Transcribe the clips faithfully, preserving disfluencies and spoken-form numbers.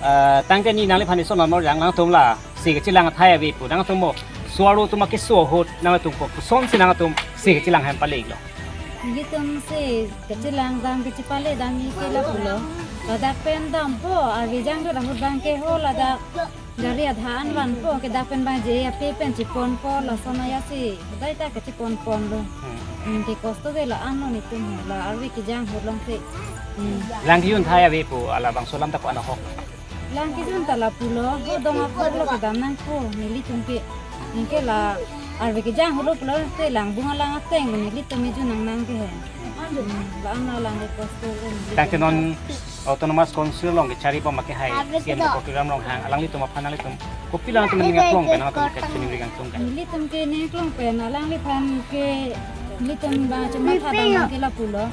Ah, tangte ne nangliphan ison amor jang nangtum lasi kachelang athai ave pu nangtum mo. Suaru atum akeso ahut nangtum ko kosonsi nangtum si kachelang hem pale-iklo? Nelitum si kachelang dam kachepale dam-ik ke lapulo. Ladak pen dampo, arve jangdut ahut abang ke ho ladak gari adha an vanpo, ke dak pen abang je ape pen cheponpo, lason aya si dai ta kacheponponlo. Hmm. Hmm, ke kosto ke la-anlo netum he, la arve kejang ahut along si. Hmm. Lang kejun athai ave pu, labangso alam ta ko-an ahok? Lang kejun ta lapulo, ho dong aphoklo kedam nangpo, nelitum ke. Anke la arve kejang ahutlo pulote lang bung alang ateng nelitum kejun nang nang ke he. Hmm, la-an alang ke kosto ke nelitum. Tangte non Autonomous Council along kechari bom akehai C M Doctor Tuliram Ronghang, alanglitum aphan nanglitum kopi nangtum ning aklong pen nangtum kachiningri kangtung kan? Nelitum ke ning aklong pen alangliphan ke nelitum abang chematha dam ke lapulo.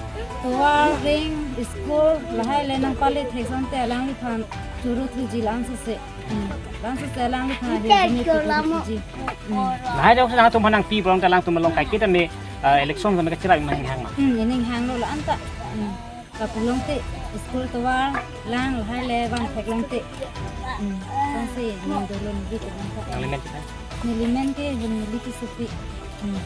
Tovar, reng, school lahai le nangpale thek asonte alangliphan churu thuji, la-an sese. Hmm. La-an sese alangliphan ahirjume churu thuji. Hmm. Lahai jok nangtum aphan nangpi pulote alangtum along kaiketa me, eh, election tame kacherap ma, ining hang ma? Hmm, ining hanglo la-an ta. Hmm. Lapu along te, school tovar lang lahai le van thek along te. Hmm. Sangsi ning dolo neli te lang ta. Nangli men kita? Neli men ke Hunmili Tissopi. Hmm.